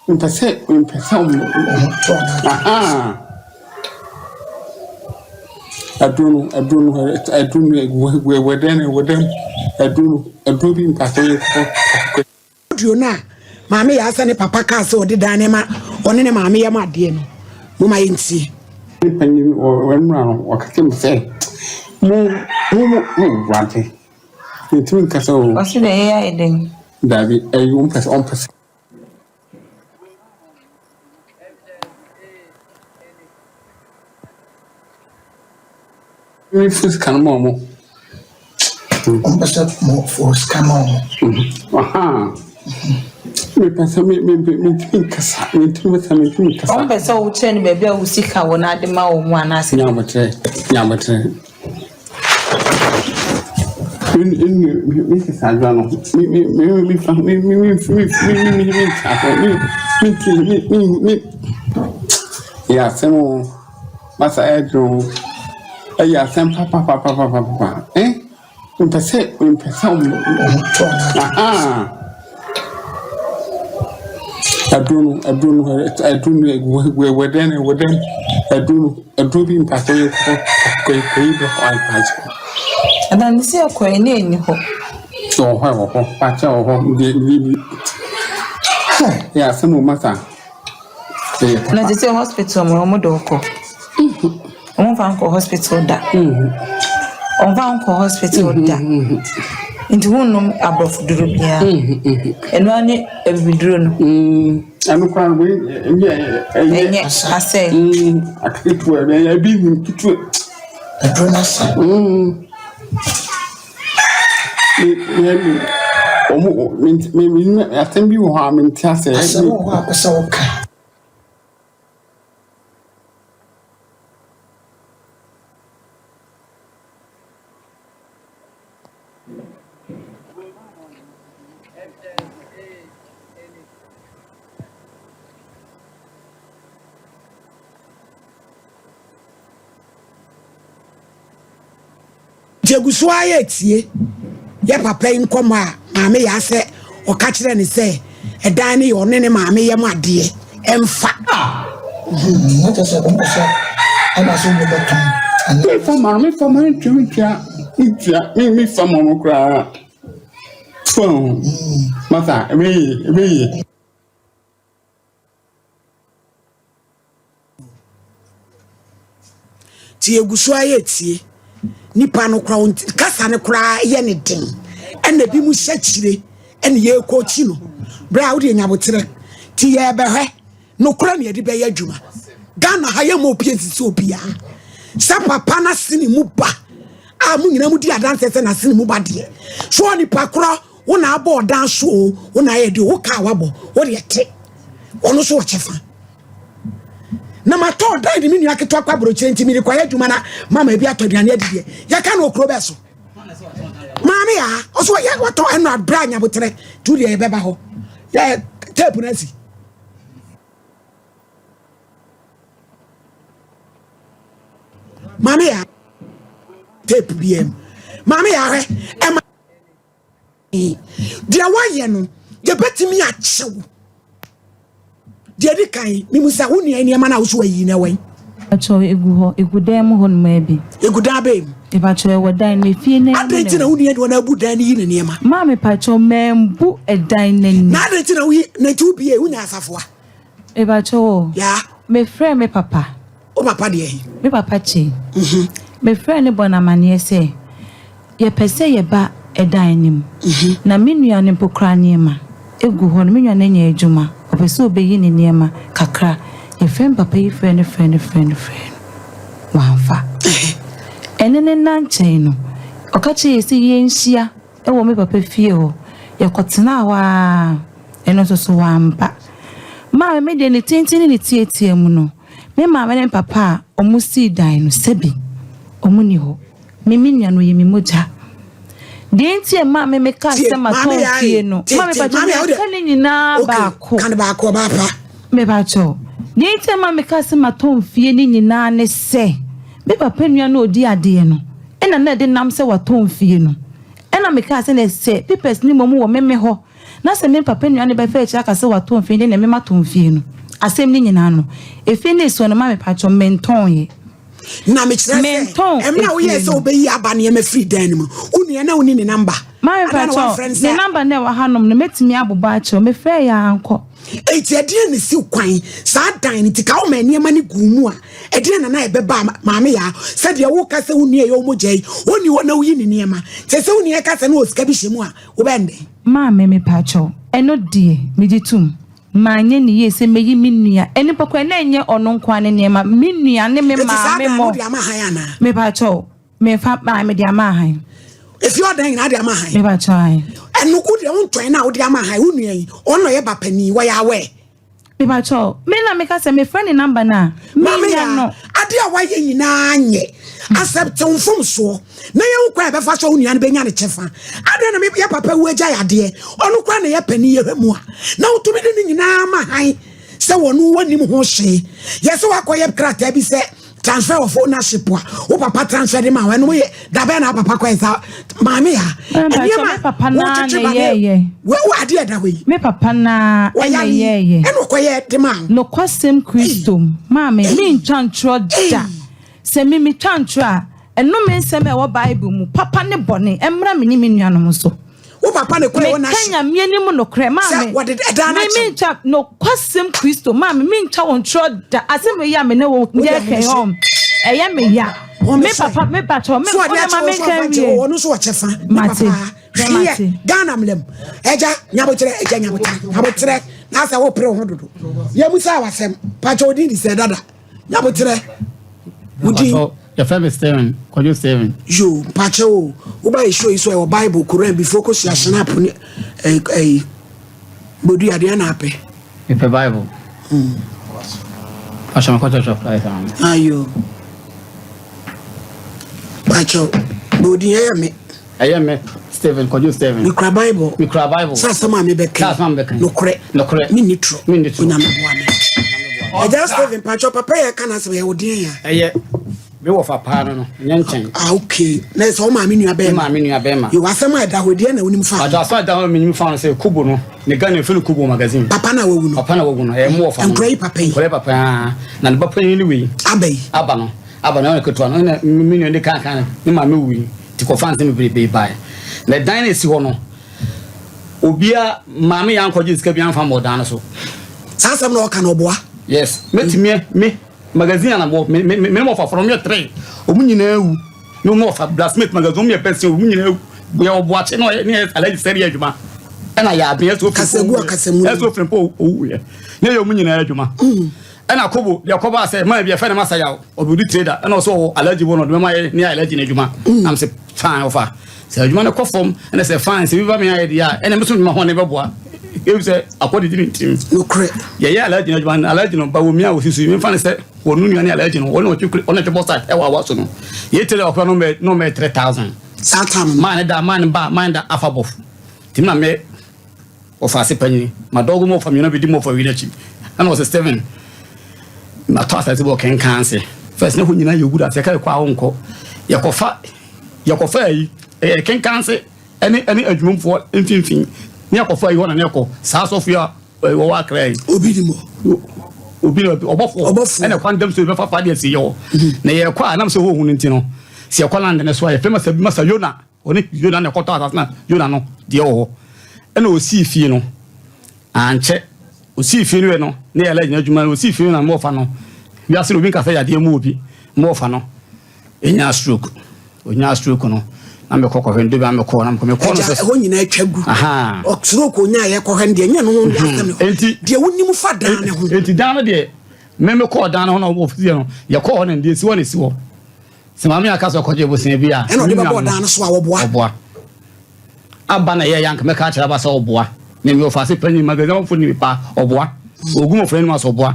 mpɛ sɛ mpɛ sɛ ɔmo ahaa aduro no aduro no aduro no wɔ wɔ dɛn wɔ dɛn aduro no aduro bi mpɛ sɛ yɛ kɔ. Audio no a Maame Yaa sɛ ne papa kaa sɛ ɔde dan no ma ɔne ne maame yam adeɛ no, momma yɛntie. Ne panyin wɔ nwura no wɔka kyerɛ me sɛ mo mo mo mo wurade yɛntumi nkasa o. Ɔsi dɛ yɛyɛ ayɛ dɛn. Daabi ɛyi wɔn pɛ sɛ ɔmpɛ sɛ. Me fo sika no ma ɔmo. Ɔmo pɛ sɛ mo fo sika ma ɔmo. Me pɛ sɛ me me me ntumi nkasa me ntumi sɛ me ntumi nkasa. Ɔmo pɛ sɛ wokyerɛ no baabi a wo sika wɔ na ade ma wɔn anaasɛ. Nyabotrɛ nyabotrɛ. Me me me sisa adwa no me me me me fa me me me me me me me me me me me me me yɛ asɛm o. Masa ɛyɛ den o, ɛyɛ asɛm papapapapapa eh, mpɛ sɛ mpɛ sɛ ɔmo ahaa aduro no aduro no aduro no wɔ wɔ dɛn wɔ dɛn aduro no aduro bi mpɛ sɛ yɛkɔ kɔ kɔ yi bɛ hɔ ayi Adansi ɛkɔ yi na ɛni hɔ. Wɔ hɔ wɔ hɔ pakyɛ wɔ hɔ deɛ deɛ bi yɛ asɛm o masa. Na te sɛ hospital mu wɔn de wo kɔ. Wɔn fa nkɔ hospital da. Wɔn fa nkɔ hospital da. Nti wonnom aborɔfo duro biara. Ɛno ara ne abibiduro no. Ɛno koraa no wei ɛnyɛ ɛnyɛ asɛ. Aketewa ɛyɛ ebi nim ketewa. Aduro no asa. Asɛm bi wɔ hɔ a mente aseɛ. Asɛm wɔ hɔ a pɛ sɛ woka. Nti egu so ara yɛretie yɛ papa yi nkɔmmɔ a maame yɛ asɛ ɔka kyerɛ ne sɛ ɛdan no yɛ ɔne ne maame yam adeɛ ɛmfa. Na kyerɛ sɛ wɔn pɛ sɛ ɛna sɛ wɔn bɛtɔn. Mefa ma no mefa ma no ntua ntua ntua me mefa ma no koraa. So masa ɛbɛyɛ ɛbɛyɛ. Nti yɛgu so ara yɛretie. Nipa no koraa kasa no koraa yɛ ne den. Ɛna ebi mu hyɛ kyire ɛna yɛrekɔkyi no. Berɛ a wode nyaboterɛ nti yɛrebɛhwɛ nokorɛ na yɛde bɛyɛ adwuma. Ghana ha yɛmma obi nsisi obiara. Sɛ papa no asene mu ba a mo nyinaa modi adanseɛ sɛ n'asene mu ba deɛ. So onipa korɔ wo na abɔ ɔdan so o wo na ayɛ deɛ wo kaa wabɔ wo deɛ te ɔno nso wɔ kyɛfa. Na matɔ ɔdan de me nua ketewa kɔ aburokyire nti mede kɔyɛ adwuma na mama ebi atɔ aduane adi deɛ yɛka no okuro bɛɛ so. Maame yaa ɔso ɔyɛ watɔ ɛno abira anyabotrɛ tu deɛ yɛbɛba hɔ yɛ tape no asi. Maame yaa tape bi ɛm maame yaa hwɛ ɛma deɛ wayɛ no yɛbɛtumi akyew. Deɛ ɛdi kan, mimu sɛ wo nua nneɛma no a woso ayi no ɛwɔ he? Mepakyɛw, egu hɔ, egu dan mu hɔ nom ara bi. Egu dan bɛn mu? Mepakyɛw, ɛwɔ dan no, efie no ara mu na Adɛn nti na ɛwɔ. wo nua de wɔn abu dan no yi ne nneɛma? Maa mepakyɛw, mambu ɛdan no ani. Na adɛn nti na woyi, na nti wobie, wonya asafoa? Mepakyɛw o, Yaa. mefrɛɛ me papa. Wo papa deɛ he? Me papa kyei. Mefrɛɛ no bɔɔ no amanneɛ sɛ yɛpɛ sɛ yɛba dan no mu, na me nua no mpo koraa nneɛma gu hɔ no, me nua no anya adwuma, ɔpɛ sɛ ɔbɛyi ne nneɛma kakra. Yɛfrɛ me papa yi frɛɛ no frɛɛ no frɛɛ no frɛɛ no, wamfa. Ɛno ne nna nkyɛn no, ɔka kyerɛɛ yɛn sɛ yɛnhyia wɔ me papa fie hɔ. Yɛkɔtenaa hɔ ara, ɛno nso so wamma. Maame, me deɛ ne tenten ne ne tiatia mu no, Me maame ne me papa a wɔsii dan no, sɛbi, wɔnni hɔ. Me me nua no, ɔyɛ me mogya. Deɛ nti a ɛmaa me mekaa Tie, sɛ maame matɔn yɛ fie ayi. no, Tie, maame tie, pakyɛ maame yɛ meka ne nyinaa Okay, baako. ka ne baako ɔbaa pa. Mepakyɛw, deɛ nti a ɛmaa mekaa sɛ matɔn fie no nyinaa ne sɛ, me papa nua no a ɔdi adeɛ no, ɛna na ɛde nam sɛ watɔn fie no. Ɛna mekaa sɛ, na sɛ papers no mmom wɔ me me hɔ Na sɛ me papa nua no bɛfa akyiri aka sɛ watɔn fie no deɛ na me matɔn fie no. Asɛm no nyinaa no, efie no esuo no ma mepakyɛw mentɔn yɛ. Na mekyerɛ sɛ, Mentɔn mmerɛ a woyɛɛ efie sɛ no. wobɛyi aba nneɛma firi dan no mu no, wo nua na wonni ne namba? Maame Adɛn na mepakyɛw, woamfrɛ no ne sɛ. namba no a ɛwɔ hanom no mɛtumi abobɔ akyerɛ wo, mefrɛɛ yɛ a ankɔ. Enti ɛdeɛn na ɛsiw kwan saa dan no nti ka woma nneɛma no guu mu a, ɛdeɛn na na ɛbɛba a Maame Yaa, sɛdeɛ woka sɛ wo nua yɛ wo mogya yi, ɔnni hɔ na woyi ne nneɛma? Kyerɛ sɛ wo nua ka sɛ na ɔwɔ sika bi hyɛ mu a, Wobɛyɛ no dɛn? Maame mepakyɛw, ɛno deɛ megye tom, manyɛ no yie sɛ mɛyi me nua, ɛno mpo koraa na ɛnyɛ ɔno nko ara ne nneɛma, me nua ne me Enti saa maame dan no mmɔ, wode ama han anaa? Mepakyɛw, memfa, ae mede ama han. Efie hɔ dan nyinaa wode ama han? Mepakyɛw, ae. Ɛno wo deɛ wontɔn no a wode ama han, wo nua yi, ɔno na ɔyɛ ba panin, wɔyɛ aware? Mepakyɛw, me na meka sɛ mefrɛ ne number no a, Maame menya Yaa, no. ade a woayɛ nyinaa nyɛ. Accept wo mfomsoɔ na yɛhu kwan a yɛbɛfa so a wo nua no bɛnya ne kyɛfa. Adɛn na me yɛ papa wu agyae adeɛ? Ɔno koraa na ɛyɛ panin yɛhwɛ mu a, na wotumi de ne nyinaa ma hann sɛ wɔno wɔnnim ho hwee. Yɛ sɛ woakɔyɛ krataa bi sɛ transfer of ownership a wo papa transfer de ma wo ɛno yɛ dabɛn na papa kɔyɛ saa maame ya nneɛma me papa naa na yɛyɛ wo wo adeɛ ɛda hɔ yi me papa naa ɛna yɛyɛ ɛna ɔkɔyɛ de ma wo nokwasɛm kristo maame me ntwa ntorɔ da sɛ me metwa ntorɔ a ɛno me nsɛm a ɛwɔ bible mu papa ne bɔne ɛmmra me ne me nuanom so Wo papa ne kɔɛ wɔ n'ahye. Meka Nyame anim nokorɛ, maame. Sɛ wɔde ɛdan no Me akyɛ. mentwa nokwasɛm Kristo, maame mentwa wo ntorɔ da. Asɛm wei a me ne wo yɛ kɛn hɔ, ɛyɛ me ya. Me papa, me pakyɛ, me So ɔde wode akyɛ ma wo so menka ɔfa nkyɛ nwie. wo ɔno nso ɔkyɛ fa. Ne Mate, papa hwɛ hweɛ mate. Ghana mlɛm. Ɛgya nyabotrɛ ɛgya nyabotrɛ nyabotrɛ na asɛ wo pere wo ho dodo. Yɛ musa wasɛm. Pakyɛ odin di sɛ dada. Nyabotrɛ. Wodin. Yɛfrɛ me Steven, Kwadwo Steven. Yo, mpakyɛ o, woba yɛ show yi so ɛwɔ Bible, Koran, before kɔ sua snap ne ɛyi ɛyi bodu adeɛ na apɛ. Mepɛ Bible. Mm. Mpakyɛ mekɔ Church of Christ ano. Ayo. Mpakyɛ bodin ɛyɛ me. Ɛyɛ me, Stephen, Kwadwo Stephen. Mekura Bible. Mekura Bible. Sɛ asɛm a mebɛka. Sɛ asɛm a mebɛka. Nokorɛ. Nokorɛ. Menni torɔ. Menni torɔ. Onyame boa me. Ɛgya Stephen pakyɛ papa yɛ ka n'asɛm ɛyɛ wo deɛn ya? Ɛyɛ me wɔfa paa no no, nyɛ nkyɛn. Ah okay. Na ɛsɛ wo maame nua bɛɛma. Me maame nua bɛɛma. Yo asɛm a ɛda hɔ deɛ na wonim fa ho. Pakyɛ asɛm a ɛda hɔ menim fa ho sɛ Kubo no, ne Ghana mfiri no Kubo magazine. Papa na wawu no. Papa na wawu no, ɛyɛ mo wɔfa no. Nkura yi papa yi. Nkura yi papa yi na ne ba panyin ne wei. Aba yi. Aba no. Aba no ɔyɛ ketewa no ɛna me nua de kan kan ne maame wui nti kɔfa nsɛm bebrebe bae. Na dan no esi hɔ no obia maame yɛ ankɔgye sika bi anfa mmɔ dan no so. Saa asɛm na ɔka no ɔboa. Yes, mɛtumi me magazine anabɔ me me me me ɔfa fɔlɔ yɛ tere ɔmo nyinaa wu ne ɔmo ɔfa blacksmith magazine ɔmo yɛ pɛsɛ ɔmo nyinaa wu yɛ ɔboakye na ɔyɛ ne yɛ alaji sɛde yɛ adwuma ɛna yɛ abɛn ɛsɛ ofiri mpo ɛsɛ ofiri mpo owu yɛ ne yɛ ɔmo nyinaa adwuma. Ɛna kobo deɛ kɔbaa sɛ man bi yɛfrɛ no Masa Yaw ɔbɛdi trader ɛna ɔsɛ ɔwɔ allergy wɔ no ɔde bɛma yɛ ne allergy no adwuma mm. na mesɛ fine ɔfa sɛ adwuma no kɔ fam ɛna sɛ fine sɛ bi ba me ayɛ deɛ a ɛna meso adwuma ho ne bɛboa ebi sɛ akɔ didi ne ntirim nokorɛ yɛyɛ allergy no adwuma allergy no ba wɔ mi a wɔsisi memfa ne sɛ wɔn nua ne allergy no wɔn na ɔtwe wɔn na ɔtwe bɔ site ɛwɔ awa so no yɛ trader ɔkora no mɛ no mɛ 3000. Saa tam no. Maa ne da, maa ne ba, maa ne da afa bɔfo. Nti me na me wɔfa ase panyin. Ma dɔgo mu wɔfa mmienu bɛdi mu wɔfa wi n'akyi. Ɛna wɔsɛ Steven, matɔ asase bi wɔ Kenkan ase. First ne hɔ nyinaa yɛ wura, sɛ ɛka yɛkɔ a wonkɔ. Yɛkɔfa, yɛkɔfa ayi, ɛyɛ Kenkan ase ɛne ɛne adwumamfoɔ mfimfini. Ne yɛkɔfa ayi hɔ na ne yɛkɔ. Saa asɔfo yi a wɔwɔ Accra yi. Obi ni mɔ. Obi na ɔbɔfoɔ. Ɔbɔfoɔ. Ɛna kwan dam so yɛbɛfa fa deɛ si yɛ hɔ. Na yɛkɔ a nam sɛ hɔ hu no nti no, sɛ yɛkɔ land no so a yɛfrɛ masa bi masa Yona. Ɔne Yona na ɛkɔtɔ asase na Yona no deɛ wɔ hɔ. Ɛna ɔsii fie no. Ankyɛ ɔsii fie no wɛ no ne yɛlɛ gyina adwuma no ɔsii fie no na mɔɔfa no. Wiase no obi nka sɛ yadeɛ mu obi mɔɔfa no. Ɛnyaa stroke. Ɔnyaa stroke no na mekɔ kɔhwɛ no de bi mekɔ na mekɔ mekɔ no sɛ. Ɛhɔ nyinaa atwa gu. Aha. Stroke ɔnyaa yɛ kɔhwɛ no deɛ nyɛ no ho asɛm no. Enti deɛ wonim fa dan ne ho. Enti dan no deɛ me mekɔɔ dan no ho na ɔfie no yɛkɔɔ hɔ no deɛ esi hɔ na esi hɔ. Sɛ maame aka sɛ ɔkɔgye bosea bi a. Ɛna ɔde bɛbɔ dan no so a wɔboa. Ɔboa. Aba na ɛyɛ yank mɛka akyerɛ aba sɛ ɔboa. Me me ɔfa ase panyin magazine ɔfo ni pa ɔboa. Ogu mo fɛn no asɔ ɔboa.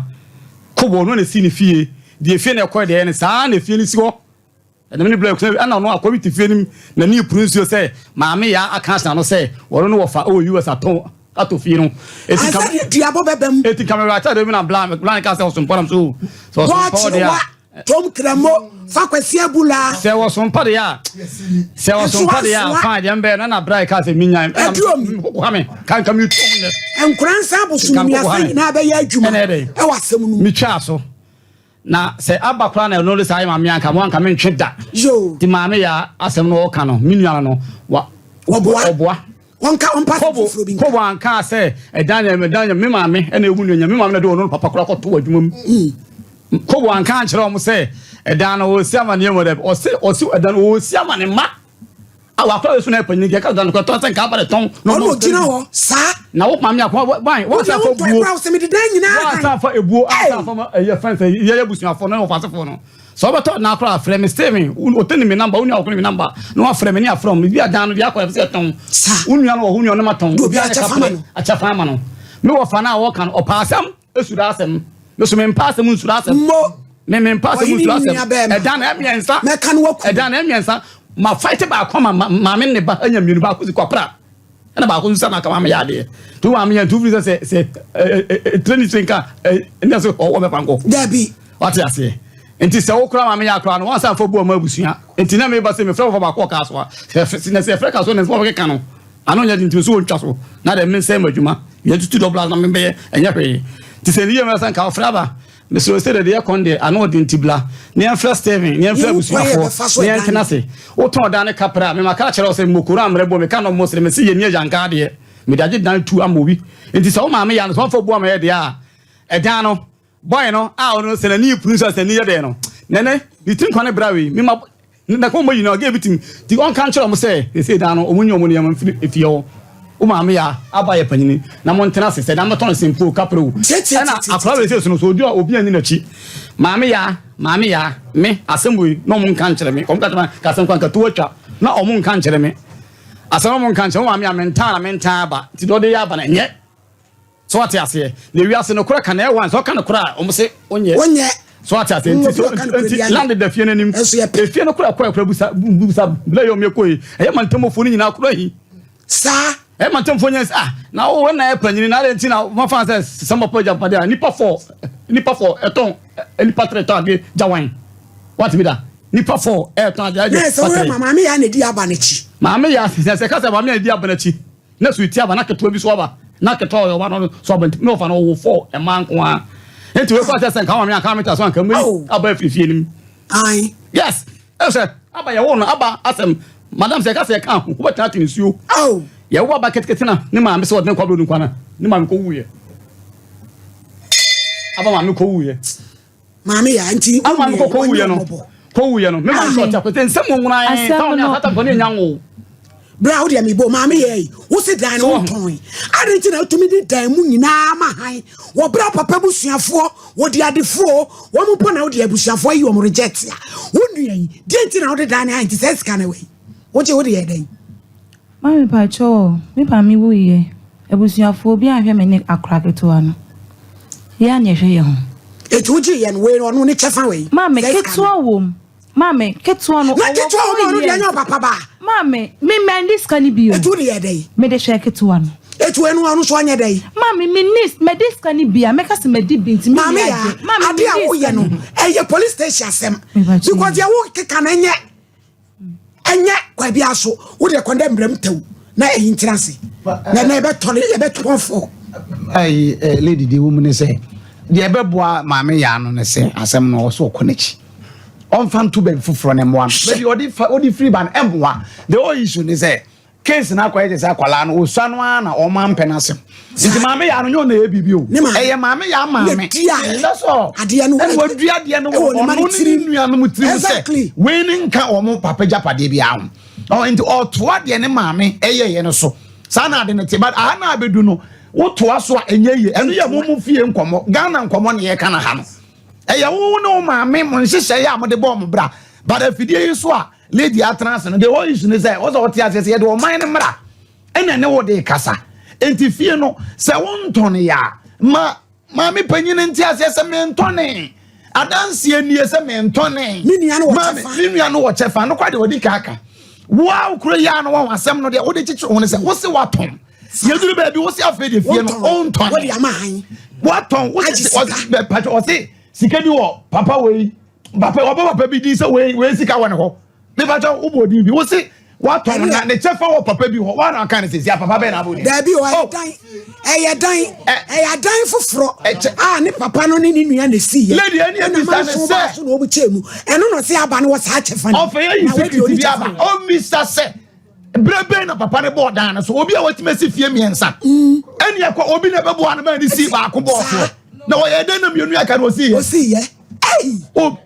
Kobo ɔno na si ne fie. Deɛ fie na ɛkɔ deɛ ne saa na fie no si hɔ. Ɛna ne bla kuna ɛna ɔno akɔ bi te fie no na ne puru nsuo sɛ maame ya aka asena no sɛ wɔno no wɔfa ɛwɔ US atɔn atɔ fie no. Eti kam duabɔ bɛbɛ mu. Eti kamera akyɛ de mi na bla bla ne ka sɛ ɔsompɔ nam so. Sɛ ɔsompɔ deɛ a. Tom Kramo fa Kwasi Abula. Sɛ wɔso mpa deɛ a sɛ wɔso mpa deɛ a fine deɛ mbɛyɛ na na bra ka sɛ minya Aduro mi. Kwame kan kam yi tuo mu nɛ. Nkora nsa abosom mmiɛnsa nyinaa bɛyɛ adwuma ɛwɔ asɛm no mu. Metwaa so na sɛ aba koraa na ɛno de saa yɛ maame anka mo anka mentwe da. Yoo. Ti maame ya asɛm no ɔka no me nua no wa. Wɔboa. Ɔboa. Wɔnka ɔmpa asɛm foforɔ bi nka. Kobo anka sɛ ɛdan nyɛ ɛdan nyɛ me maame ɛna ewu nyɛ me maame na de ɔno papa koraa kɔto adwuma mu. Kobo anka ankyerɛ wɔn sɛ ɛdan no ɔresi ama ne mu dɛ ɔse ɔse ɛdan no ɔresi ama ne mma a wakora so na ɛpanyin kɛ ɛka dan no kɔtɔn sɛ nka aba de tɔn na ɔno gyina hɔ saa na wo maame akɔ ban wɔn san fa buo wɔn san fa ebuo asan fa ma ɛyɛ fɛn sɛ yɛyɛ busuafo no wɔfasefoɔ no sɛ ɔbɛtɔ na akora afrɛ me Steven ɔtɛ ne mi namba wo nua ɔkɔ ne mi namba na wafrɛ me ne afrɛ wɔn bi adan no deɛ akɔ ɛfɛ sɛ tɔn wo nua no wɔ ho nua no ma tɔn obi akyɛ fa ama no me wɔ fa no a wɔka no ɔpa asɛm Esuro asɛm. Me so mempa asɛm nsuro asɛm. Mo. Me mempa asɛm nsuro asɛm. Ɛdan na ɛmiɛnsa. Mɛka no waku. Ɛdan na ɛmiɛnsa. Ma fight baako ma maame ne ba anya mmienu baako si kwapra. Ɛna baako nso sɛ na aka maame yɛ adeɛ. Tu maame yɛ ntu firi sɛ sɛ sɛ tire ne tire nka ɛnna sɛ ɔwɔ bɛfa nkɔ. Dabi. Wate aseɛ. Nti sɛ wokora maame yɛ akora no wansa nfa bu ɔmo abusua. Nti na meba sɛ mefrɛ wɔfa baako wɔ kaa so a sɛ na sɛ yɛfrɛ kaa so na nsɛm a wɔkeka no ano nyɛ den nti nso wɔntwa so na dɛ mensɛe m'adwuma yɛtutu dɔbla na membɛyɛ ɛnyɛ hwee nti sɛ ne yie mɛsɛ nka ɔfrɛ aba mesrɛ sɛ deɛ kɔn deɛ ano ɔden nti bla ne yɛmfrɛ Steven ne yɛmfrɛ abusuafoɔ ne yɛntena ase wotɔn dan ne kaprɛ a mema ka kyerɛ wo sɛ mmokoro ammerɛ bɔ meka no mmɔ sere mese yɛnni agyanka adeɛ mede agye dan tu ama obi nti sɛ wo maame yɛ no sɛ wɔmfa bu ama yɛ deɛ a ɛdan no Boy no a ɔno sɛ n'ani repunu nso a sɛ n'ani yɛ dɛn no nɛnɛ ne tiri nkwa ne bra wei mema na kɔn bɔ yi na ɔgɛ bi tim ti ɔnka nkyerɛ ɔmo sɛ sese dan no ɔmo nyi ɔmo nneɛma mfiri efie hɔ wo maame ya aba yɛ panyini na mo ntena ase sɛ dan bɛtɔn sempo kapre o ɛna akora wei sɛ sono so odi a obi anyi n'akyi maame ya maame ya me asɛm wei na ɔmo nka nkyerɛ me ɔmo ka kyerɛ me ka asɛm kwan ka to atwa na ɔmo nka nkyerɛ me asɛm ɔmo nka nkyerɛ wo maame ya mentaa na mentaa aba nti deɛ ɔde yɛ aba no ɛnyɛ So wate aseɛ? Na ewiase nokorɛ ka na ɛyɛ wan sɛ ɔka nokorɛ a wɔn se onyɛ. Onyɛ. So wate aseɛ? Nti so nti land da fie n'anim. Efie no kora kɔ ɛkora busa busa bila yɛ ɔmo ɛkɔ yi. Ɛyɛ mantamofoɔ no nyinaa kora hi. Saa. Ɛyɛ mantamofoɔ nyinaa sɛ ah na wo na ɛyɛ panyini na adɛn nti na wɔn fa sɛ sɛ mo pɛ gyapadeɛ a nipa fɔ nipa fɔ ɛtɔn nipa tere tɔn adeɛ gya wan. Wate bi da? Nipa fɔ ɛtɔn adeɛ agye. Nɛɛsɛ wɔyɛ maame yɛ na edi aba n'akyi. Maame yɛ sɛ sɛ kasa maame yɛ edi aba n'akyi. Na so ti aba na ketewa bi so aba na ketewa ɔyɛ ɔba no so aba nti na ɔfa no ɔwɔ fɔ ɛmaa nko ara nti wei kɔ sɛ sɛ nka wɔn anka meta so anka mɛyi aba afiri fie no mu yes ɛsɛ aba yɛwɔ no aba asɛm madam sɛ ɛka sɛ ɛka ho wobɛtena ate nsuo yɛwɔ aba ketekete na ne maame sɛ ɔde ne kɔ aburo no nkwa ne maame kɔ wuyɛ aba maame kɔ wuyɛ Maame ya nti wo maame kɔ kɔwuyɛ no kɔwuyɛ no me maame sɛ ɔte akɔsɛ nsɛm mu nwona ɛ sɛ ɔne asata nkɔ ne nya nwo berɛ a wodeɛ mebɔ maame yɛ yi wo se dan no wotɔn ade nti na wotumi de dan mu nyinaa ma han wɔ berɛ papa busuafoɔ wɔde adefoɔ wɔn mpo na wode abusuafoɔ ayi wɔn reject a wo nua yi deɛ nti na wode dan no han nti sɛ sika no wei wogye wode yɛ dɛn? Maame pakyɛw o, me maame wuiɛ, abusuafoɔ obiara anhwɛ me ne akora ketewa no, yɛa na yɛhwɛ yɛn ho. Eti wogye yɛn wei ɔno ne kyɛfa wei. Maame ketewa wom. Maame, ketewa no Na ɔwɔ ketewa four wɔn ɔno deɛ years. ɛnyɛ ɔpapa ba. Maame, me mɛndi sika no bi o. Etu ne yɛ dɛ. Mede hwɛ ketewa no. Etu ɛnu ɔno so ɔnyɛ dɛ. Maame, me ni mɛdi sika no bi a mɛka sɛ mɛdi bi nti me Maame ni ya, agye. Maame, ade a me ni woyɛ sika no no bi. ɛyɛ police station asɛm. Mepa kyɛw. Because deɛ wo keka no ɛnyɛ ɛnyɛ kwa bi aso. Wo deɛ kɔndɛ mbrɛm tɛw na ɛyi ntena ase. Na na ɛbɛtɔ ɛbɛtɔn fɔ. Ayi eh, lady deɛ wɔ mu ne sɛ deɛ ɛbɛboa maame yaa no ne sɛ asɛm no ɔso ɔkɔ n'akyi ɔmfa nto baabi foforɔ ne mmoa no baabi ɔde fa ɔde firi ba no ɛmmoa the whole issue ne sɛ case no akɔyɛ te sɛ akwadaa no osua no ara na ɔma mpɛ n'asɛm nti maame yaa no nyɛ ɔna ɛyɛ biribi o ɛyɛ maame yaa maame that's all ɛna wadua adeɛ no wɔ ɔno ne ne nuanom tirim sɛ wei ne nka wɔn papa gyapadeɛ bi aho ɔ nti ɔtoa deɛ ne maame ɛyɛyɛ no so saa na ade no te but aha na abɛdu no wotoa so a ɛnyɛ yie ɛno yɛ mo mo fie nkɔmmɔ Ghana nkɔmmɔ ne yɛka no ha no ɛyɛ wo ne wo maame mo nhyehyɛeɛ a mode bɔɔ mo bra but afidie yi so a lady atena ase no the whole issue ne sɛ wɔsɛ wɔte aseɛ sɛ yɛde ɔman no mmra ɛna ne wo de kasa nti fie no sɛ wontɔn yɛ a ma maame panyin nte aseɛ sɛ mentɔne adanseɛ nie sɛ mentɔne Me nua no wɔ kyɛfa. me nua no wɔ kyɛfa no kora deɛ wɔde kaaka woa wokora yi a no wɔn asɛm no deɛ wode kyekyere ho no sɛ wose watɔn yɛduru baabi wose afei deɛ fie no ɔntɔne Wode ama han. watɔn wose Agye sika. ɔse sika bi wɔ papa wei papa ɔbɔ papa bi din sɛ wei wei sika wɔ ne hɔ mepakyɛ wobɔ din bi wose watɔn na ne kyɛfa wɔ papa bi hɔ wana aka ne sɛsi a papa bɛn na abɔ din Daabi o, ɛyɛ Oh. dan. Ɛyɛ dan. Ɛ- Ɛyɛ adan foforɔ Ɛkyɛ- a ne papa no ne ne nua na esi yɛ. Lady, ɛne Ɛna ebisa ne manso sɛ- baa so na wɔn kyɛ mu. Ɛno na ɔse aba no wɔ saa kyɛfa no. ɔfɛ yɛ yi Na wadi secret oni bi kyɛfa aba no. ɔmmisa sɛ berɛ bɛn na papa no bɔɔ dan no so obi a watumi asi fie mmiɛnsa ɛne ɛkɔ obi na ɛbɛboa no ma ne si baako bɔɔ soɔ na wɔyɛ dɛn na mmienu aka no ɔsi yɛ Osi yɛ. Ɛyi. O-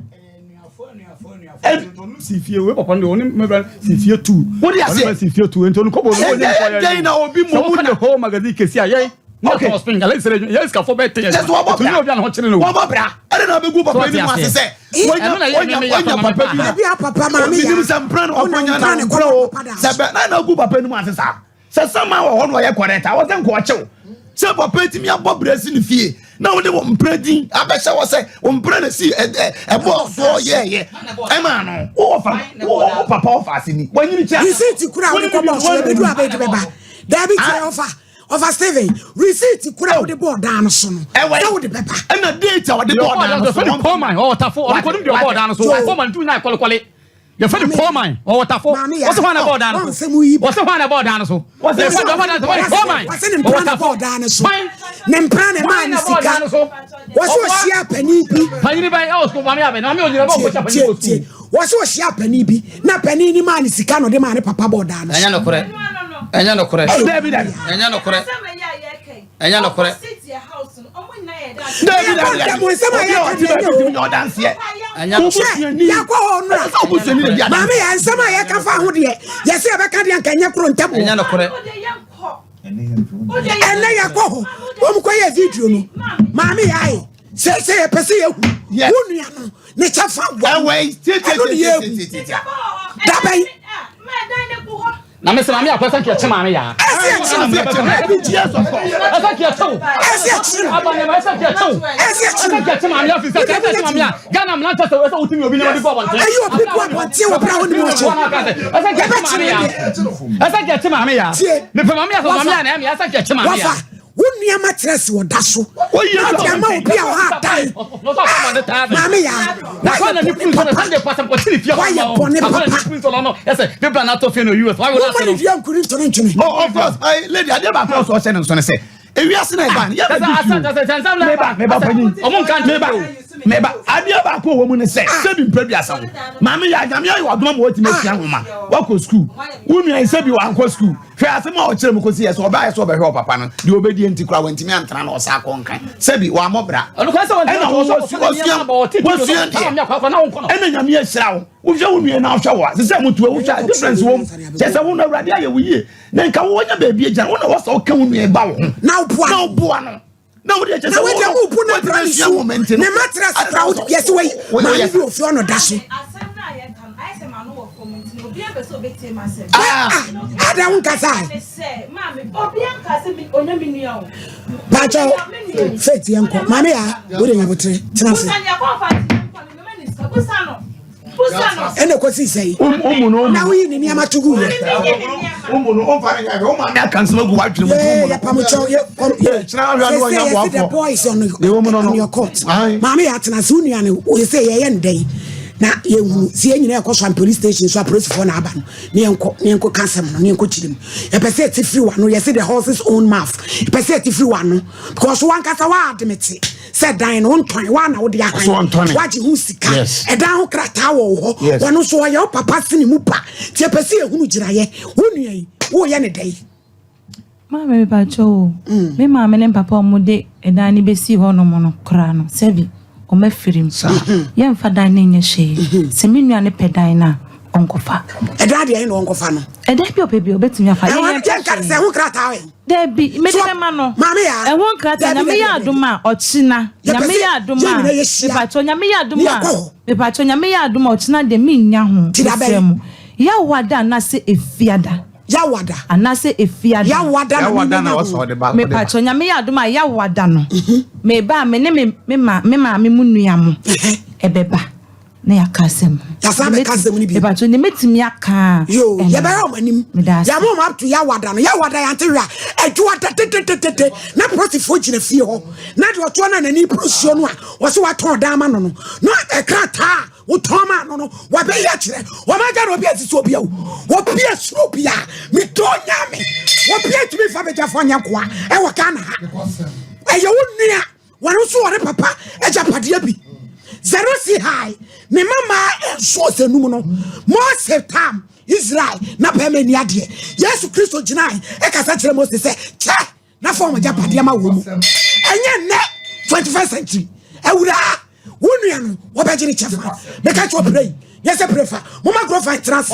si fie wei papa no deɛ ɔne mɛbra si fie tu Wode aseɛ? ɔne mɛ si fie tu nti ɔno kɔbɔ no Ɛdɛn- ɛdɛn na obi sɛ mmom woka na- the whole magazine kɛsi a yɛn ne Okay. ɔtɔ spring alɛ sɛ yɛn sikafo bɛɛ te yɛn Kyɛ sɛ wɔbɔ ɛtumi bra. obi a ne ho kyene no wɔbɔ bra ɛne na bɛgu papa So anim ɔte ase sɛ aseɛ. wanya Ɛno na ɛyɛ wanya me- me yɛ wanya papa papa bi me na Dabi a papa maame obi ya. nim sɛ mpra na Wona ɔkɔnya mpra na ne mpra kɔbɔ o papa da sɛ so. bɛ na na agu papa anim ase saa sɛ sama wɔ hɔ na ɔyɛ correct a wɔsɛ nkɔɔkyew sɛ papa etumi abɔ brɛ si ne fie na wɔde wɔn mpra din abɛhyɛ wɔ sɛ wɔn mpra na si ɛ ɛ ɛbɔ soɔ yɛɛyɛ ɛma no wowɔ fa wowɔ papa ɔfa ase ni wɔnyini kyɛ Receipt kura a wode kɔbɔ so ebedu abɛdi bɛba. Daabi tiɛ ɔfa ɔfa Steven receipt kura a wode bɔɔ dan no so no. Ɛwɛ. Sɛ wode bɛba. ɛna date a wɔde bɔɔ dan no so yɛfɛ ne coleman ɔwɔ tafo ɔno kɔnim deɛ ɔbɔɔ dan no so Joe. coleman tumi nya kɔlekɔle yɛfɛ ne coleman ɔwɔ tafo Maame ya. wɔsɛ hwan na bɔɔ dan no Wɔn so nsɛm yi ba. wɔsɛ hwan na bɔɔ dan no so Wɔsɛ- yɛfɛ deɛ ɔbɔɔ dan no so wɔyɛ coleman Wɔsɛ ne mpra ɔwɔ na tafo bɔɔ dan no so. Hwan? Ne mpra na ɛmaa Hwan ne na bɔɔ sika. dan no so Wɔsɛ Ɔboa- ɔhyia panin bi. panyini bɛn ɛwɔ sukuu maame abɛ na maame onyina bɛ ɔkɔhyia Tie panyin wɔ tie. sukuu Wɔsɛ ɔhyia panin bi na panin ni maa ne sika na ɔde maa ne papa bɔɔ dan no so. ɛnyɛ nokorɛ ɛnyɛ nokorɛ dabi dabi ɛnyɛ nokorɛ ɛnyɛ nokorɛ dabi dabi dabi Mo nsɛm a obi a yɛka ɔte deɛ baabi ɛnyɛ o. tumi nyɛ ɔdanseɛ ɛnyɛ nokorɛ Hwɛ, yɛakɔ hɔ nnora. ɛsɛ obusuani na di adanseɛ Maame yɛ nsɛm a yɛka fa ho deɛ yɛsɛ yɛbɛka deɛ nka nyɛ koro ntam ɛnyɛ nokorɛ ɛnɛ yɛkɔ hɔ wɔn kɔ yɛ video no maame yɛ ayɛ sɛ sɛ yɛpɛ sɛ yɛhu Yes. wo nua no ne kyɛfa wɔ ɛwɛ yi tie tie ɛno ne tie yɛhu tie tie tie dabɛn na mese maame akɔ ɛsɛ nkeɛkye maame yaa ɛsɛ yɛkye no yes of course ɛsɛ nkeɛkye wo ɛsɛ yɛkye no aba nneɛma ɛsɛ nkeɛkye wo ɛsɛ yɛkye ɛsɛ no nkeɛkye maame afi sɛ ɛsɛ nkeɛkye maame a Ghana mmeranteɛ sɛ ɛsɛ wotumi obi nneɛma bi bɔ abɔnten ɛyɛ obi bu abɔnten wɔ bra wo ne mu ɔkye ɛsɛ nkeɛkye maame yaa ɛsɛ nkeɛkye maame yaa Tie. mepɛ maame yaa sɛ maame yaa na ɛmɛ ɛsɛ nkeɛkye maame wafa yaa wo nua matress wɔ da so Woyɛ na ɔde ama obi a ɔha adan maame yaa wayɛ bɔne papa Wayɛ bɔne papa. Woma ne dua nkuri ntone ntwene oh of course ayi lady adeɛ baako a ɔsɔ ɔhyɛ ne nso ne sɛ ewiase na ɛba no yɛ bɛ di fi o meba meba panyin meba meba adeɛ baako a wɔ mu ne sɛ sɛbi mpɛ duasa wo maame yɛ anyame ayɛ wadoma ma wɔtumi asua nwoma wakɔ sukuu wo nua yi sɛbi wankɔ sukuu hwɛ asɛm a ɔkyerɛ mu kɔsi yɛ sɛ ɔbaa yɛ sɛ ɔbɛhwɛ ɔpapa no deɛ ɔbɛdie nti koraa wantumi antena na ɔsa akɔ nkan sɛbi wammɔ bra ɛna wo wasua wasua deɛ ɛna nyame ahyira wo wohwɛ wo nua na wohwɛ wo a sɛ sɛ motu wohwɛ a difference wɔ mu kyɛ sɛ wo no awurade ayɛ wo yie na nka wonya baabi agyina wo na wɔ sɛ woka wo nua ba wo ho na woboa na no woboa no na wode kyɛ na sɛ wode wo wo bu na bra ne su ne matress kora wo yɛsɛ wayi maame bi wɔ fie ɔno da so ada wo nkasa pakyɛw faith yɛnkɔ maame yaa wode nyabotere tena ase. Ɛna ɛkɔsi sɛ yi. Na woyi ne nneɛma to gu yɛ. Yɛpamokyɛw yɛ sɛ yɛsi the boys on on your court. Maame yɛ atena se wo nua no yɛ sɛ yɛyɛ no dɛn na yɛhunu sɛ yɛn nyinaa yɛkɔ so am police station so apolisifoɔ na aba no ne yɛnkɔ ne yɛnkɔ ka asɛm no ne yɛnkɔ kyerɛ mu. Yɛpɛ sɛ yɛte firi w'ano yɛse the horse's own mouth. Yɛpɛ sɛ yɛte firi w'ano because wankasa woadmete sɛ dan no wontɔn woa na wode ahan woagye ho sika ɛdan ho krataa wɔ wo hɔ wɔno nso ɔyɛ wo papa sene mu pa nti yɛpɛ sɛ yɛhunu gyinaeɛ wo nua yi woyɛ ne dɛn. Maame mepakyɛw o, me maame ne me papa a wɔde ɛdan no bɛsii hɔnom no koraa no sɛbi wɔafiri mu. Yɛmfa dan no nyɛ hwee. Sɛ me nua no pɛ dan no a, ɔnkɔfa. Ɛdan deɛ ɛhe na ɔnkɔfa no? Ɛdan bi a ɔpɛ bi ɔbɛtumi afa. Ɛwɔ yɛnka sɛ ɛho krataa wɛ. Dabi, mede bɛma no. Maame yaa. Ɛho nkrataa nyame yɛ adom a ɔkyena. Nyame yɛ adom a mepakyɛw nyame yɛ adom a mepakyɛw nyame yɛ adom a ɔkyena deɛ mennya ho. Mesrɛ mo. Yawada anaasɛ Efiada. Yawada. Anaasɛ Efiada. Yawada na Yawada na ɔsɛ ɔde ba. Mepakyɛw Nyame yɛ adom a Yawada no meba a me ne me me ma me maame mu nua mo ɛbɛba na yɛaka asɛm no. Yɛasan abɛka asɛm no bio. Mepakyɛw nea mɛtumi aka a Yoo, ɛno. yɛbɛyɛ wɔn anim. Meda ase. Yɛama wɔn up to Yawada no. Yawada yɛante hwee a, Adwoada tetetete na polisifoɔ gyina fie hɔ na deɛ ɔtoɔ no a n'ani poro suo no a wɔse watɔn dan ama no no na krataa a Wotɔn maa no no, wabɛyi akyerɛ. Wɔn agya na obi asisi obi awu. Obi asuro obi a medɔ nyame. Obi atumi fa badwafoɔ nyɛ nkoa ɛwɔ Ghana ha. Ɛyɛ wo nua, wɔn nso wɔne papa agyapadeɛ bi. Zero si high, ne mama nso ɔsɛ num no. Mose tam Israel na bɛrima ni adeɛ. Yesu Kristo gyinae ɛkasa kyerɛ Mose sɛ kyɛ na fa wɔn agyapadeɛ ma wɔn mu. Ɛnyɛ nnɛ 21st century awuraa. Wo nua no wɔbɛgye ne kyɛfa. Meka kyerɛ ɔpere yi, nyɛ sɛ pere fa. Moma nkurɔfoɔ ntena ase.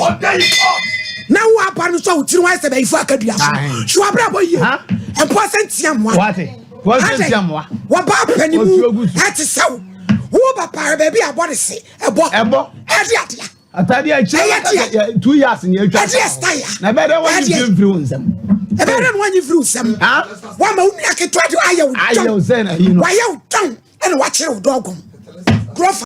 Na wo aba no nso a wo tiri ho ayɛ sɛ bayifo akadua so. So abrabɔ yie. Mpoa sɛ ntia mmoa. Adɛn? Wɔba apani mu ɛte sɛ wo. Wo ba paare baabi a abɔ ne se ɛbɔ. Ɛde adeɛ. Atade a ɛkyerɛ 2 years ni atwa. Ɛde style. Na ɛbɛyɛ dɛ wɔnyi firi mfiri wo nsam. Ɛbɛyɛ dɛ wɔnyi firi wo nsam. Wɔama wo nua ketewa de ayɛ wo dɔn. Ayɛ wo sɛ na yi no. Wayɛ wo dɔn. Ɛna wakyere wo dɔgɔn. Kurɔfa.